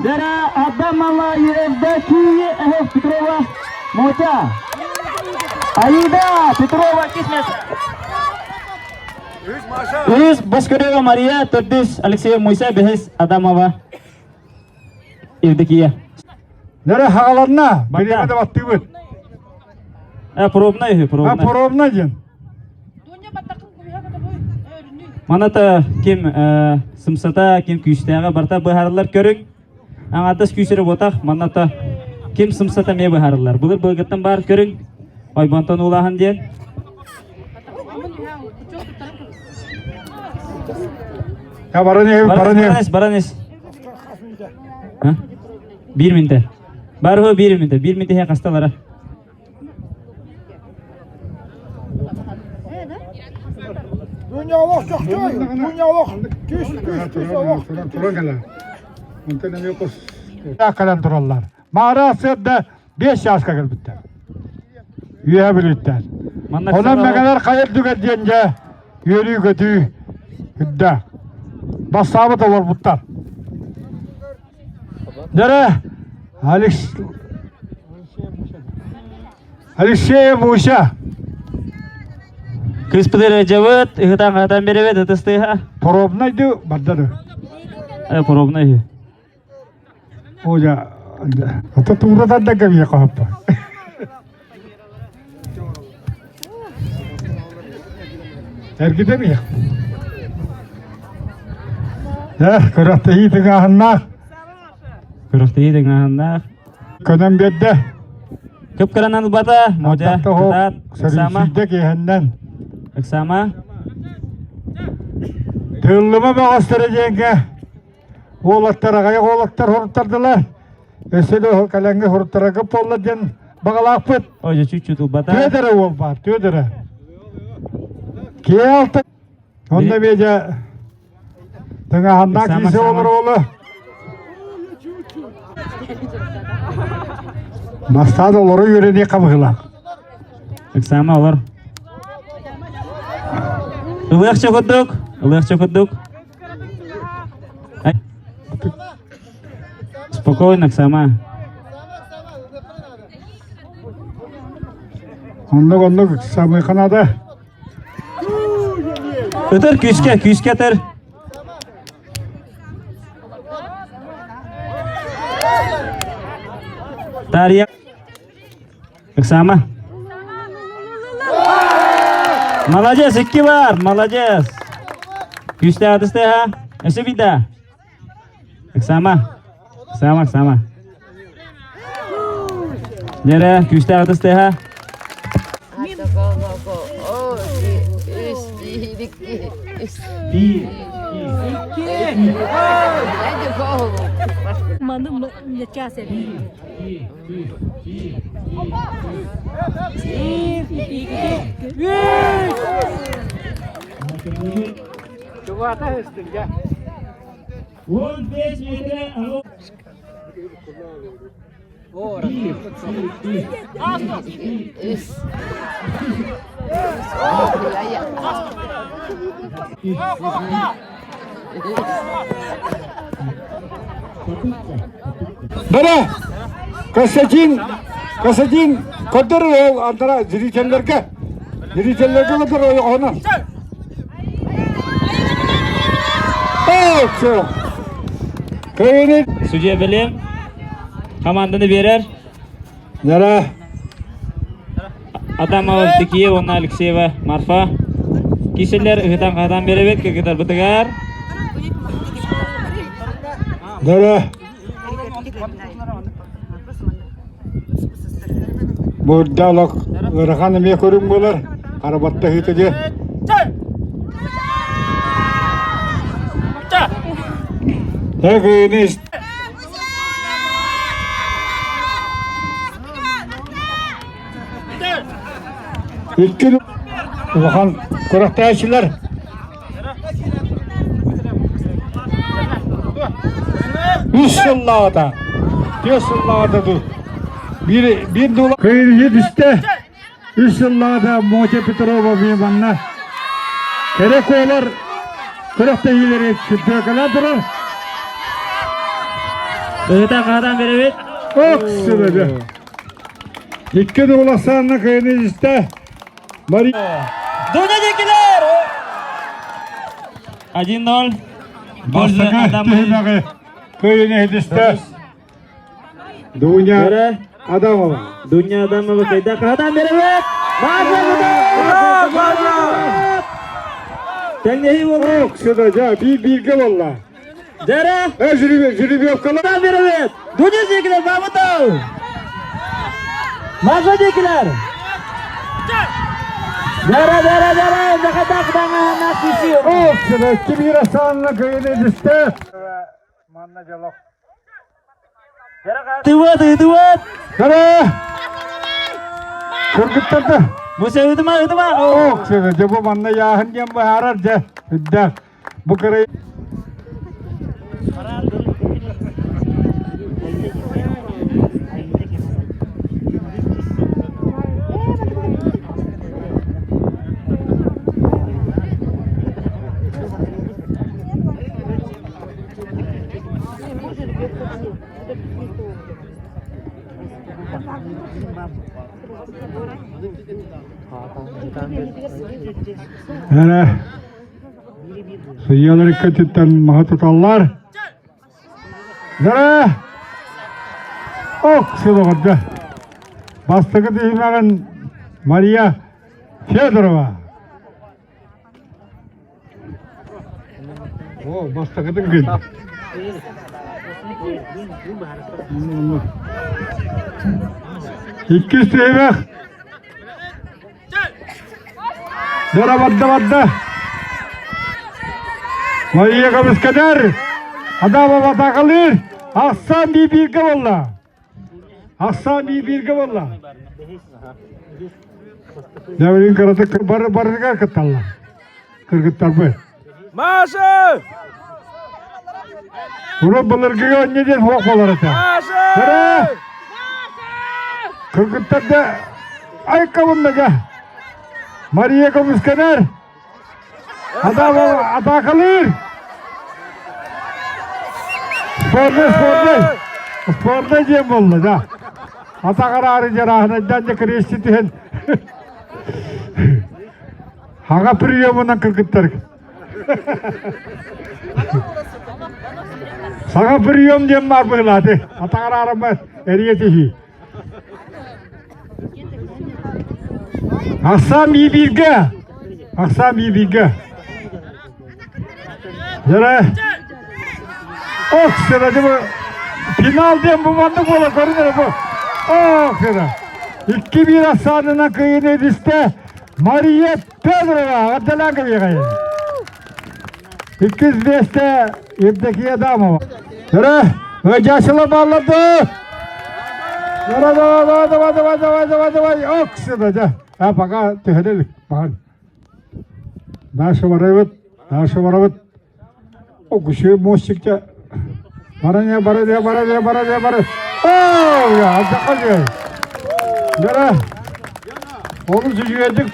Дера Адамова Евдокия Петрова Мотя. Аида Петрова Кисмес. Үс Боскарева Мария, төрдүс Алексеев Муйса, бэһис Адамова Евдокия. Нөрө хагаларна, бириэмэ да баттыыбыт. Пробная үһү, пробная. Пробная диэн. Маната ким сымсата, ким күүстээҕэ барыта быһаарыллар көрүҥ. Аҥаардас күүс эрэ буотах, маната ким сымсата эмиэ быһаарыллар. Былыр былыргыттан баар көрүҥ. Ойбонтон уулааһын диэн. Я баран иһэбин, баран иһэбин. Баран ис, баран ис. Биир минте. Барыһы биир минте. Биир минте иһэ хасталара. Дуня олох чохчой, Дуня олох, түс, түс, түс олох. Туран кэлэр. Онтон эмиэ кус. Кэлэн тураллар. Маара сыарда 5 чааска кэлбиттэр. Үөһэ Бүлүүттэн. Онон мэҥэлэр хайа үрдүгэр диэн дьэ үөрүү-көтүү үрдэ. Бассаабыт олорбуттар. Дөрө Алекс Алексея Муся. Кыыспытыр дьабыт, ыһытан-хаһытан беребит, ытыстыыха. Поробнай ду бардары. Поробнай үһү. Оля, ата туура тарда кэбиэ хаһаппа. Эргитэн иһ. Э, күрэхтэһии тыҥааһыннаах. Күрэхтэһии тыҥааһыннаах. Көнөн биэрдэ. Кып-кыранан ылбата, Модя, кытаат, Ыксаама. Сөрүүсүйдэ киэһэннэн. Ыксаама. Тыыллыма бөҕөстөрө диэҥҥэ уолаттар аҕыйах уолаттар хоруттардылар. Өссө да кэлэҥҥэ хоруттарарга буолла диэн баҕалаахпыт. Ой, чуть-чуть ылбата. Түөдэрэ уол баар, түөдэрэ. Киэлта. Онно биэдэ тыҥаһаннаах киисэ олор уолу. Бастаан олору үөрэнии хабыһылаах. Ыксаама олор. Ылыахча курдук, ылыахча курдук. Спокойно, Оксана. Оннук оннук самый Канада. Ытыр күүскэ, күүскэ ытыр. Дарья. Оксана. Молодец, икки бар, молодец. Күүстээх атысты ha. Өссө биирдэ. Оксана. Оксана, Оксана. Нерэ, күүстээх атысты ha. Биир. Маны час эбит. 15 метр. Бара! Константин, Константин, көрдөр ол антара зрительлерге. Зрительлерге көрдөр ойоҕоһунан. Все. Кыайыны. Судья билим. Команданы берер. Нара. Адамова Евдокия уонна Алексеева Марфа. Киселлер ыһытан-хаһытан биэрэбит кыргыттарбытыгар. Нара. Бурдалок ыарахан эмиэ көрүҥ буолар. Харабаттаһыыта диэ. Тегини Икки улахан күрэхтэһээччилэр үс сыллааҕыта, түөрт сыллааҕыта дуу биир биир дуу кыайыы түстэ. Үс сыллааҕыта Мотя Петрова манна кэрэ куолар күрэхтэһиилэри чемпионкалаан турар. Ыһыта хаһатан беребит. Ок сүбэбэ. Икки дугуласаанна кыйыны истэ. Мария. Дуня Дикилер! 1-0. Бастакы түһүмэҕи кыйыны иһитистэ. Дуня Адамова. Дуня Адамова кайда хаһатан беребит. Тэҥнэһии буолла. Ок сүбэ, биир бииргэ буолла. Дьэрэ! Э, жеребьевкалар. Беребит! Дуня диэкилэр баабытау! Маша диэкилэр! Дьэрэ, дьэрэ, дьэрэ! Захатак даҥаһана киси! Ок, сүбэ, кимира санна кыйыны дисте. Манна жалок. Тыбат, тыбат! Дьэрэ! Кыргыттарда. Муся ыдыма, ыдыма! Ок, сүбэ, дьэ бу манна яаһын диэн быһаарар дьэ. Үрдээх. Бу кырай Эрэ Сыйыалар иккититтэн маһы туталлар. Дара! Ок, сылоҕордо. Бастакы түһүмэҕин Мария Федорова. О, бастакытын күн. Иккис түһүмэх Дора барда барда. Мария көмүскэнэр. Адамова атаакалыыр. Ахсан бии бииргэ буолла. Ахсан бии бииргэ буолла. Дәврин кыратык бар барыга кытталлар. Кыргыттарбы. Маша! Урут былыргыга онньо диэн суох буолар этэ. Маша! Кыргыттарда айкабыннага Мария көмүскэнэр атаакалыыр спорный спорный спорный диэн буолла да атаҕараары дьарааһынайдаан дьэ крести түһэн Хаҥа приемунан кыргыттар. Саҥа прием диэн баар быһылааты. Атаҕар аарама эрийэ түһүү. Ахсаан бииргэ. Ахсаан бииргэ. Дьэрэ. Ох, сыра бу финал диэн бу маннык буола көрүнэр бу. Ох, сыра. 2-1 ахсаанынан кыйыны эдистэ. Мария Федорова эҕэрдэлээн кэбиэҕэйин. Иккис миэстэ Евдокия Адамова. Өрө, ыадьаачылар бааллар дуу? Давай, давай, давай, давай, давай, давай, давай, оксина, да. А пока түһэрэ илик, баҕар. Наша барабыт, наша барабыт. О, күшү мостикта. Баран баран баран баран баран. Оо, я, алдаққа Бара. Олус үчүгэйдик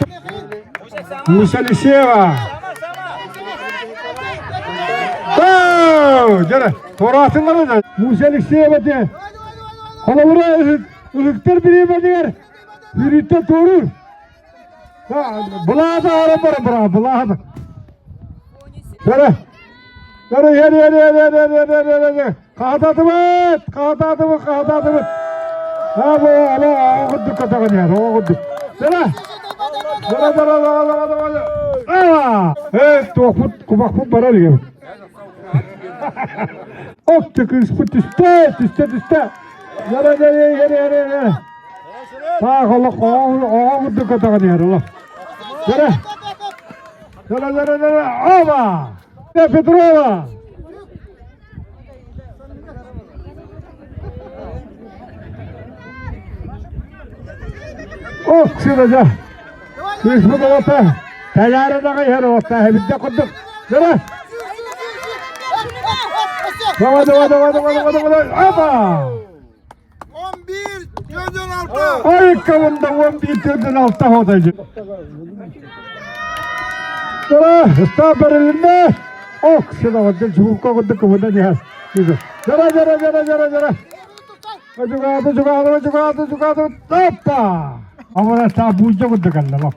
Муся Алексеева. Оо, дьара, туораатылар да. Муся Алексеева де. Холобура ылыктар бириэмэтигэр үрүттэ туоруур. Былаата ара бара бара былаата. Бара. Бара ер ер ер ер ер ер ер ер ер. Хаататыбыт, хаататыбыт, хаататыбыт. Ало, ало, оҕурдук катаҕын яр, оҕурдук. Бара. Бара, бара, бара, бара, бара. Аа! Э, туохпут, кубахпут барар егер. Оп, кыыспыт түстэ, түстэ, түстэ. Яра, яра, яра, яра, яра. Таах олох оҕо курдук көтөҕөн иһэр олох. Көрө. Көрө, көрө, көрө. Оба! Петрова! Ох, сыраja. Кыыспыт оҕото тэлээрэ иһэр оҕото эбидде курдук. Көрө. Давай, давай, давай, давай, давай, давай. Опа! 11 406. Айыккабында 11 406 ходай. Тура, ыстаа бэрилиннэ. Ок, сына вадды чугукка курдук кыбына диһэр. Жара, жара, жара, жара, жара. Чугааты, чугааты, чугааты, чугааты. Опа! Амара та буулдьа курдук кэллэ бак.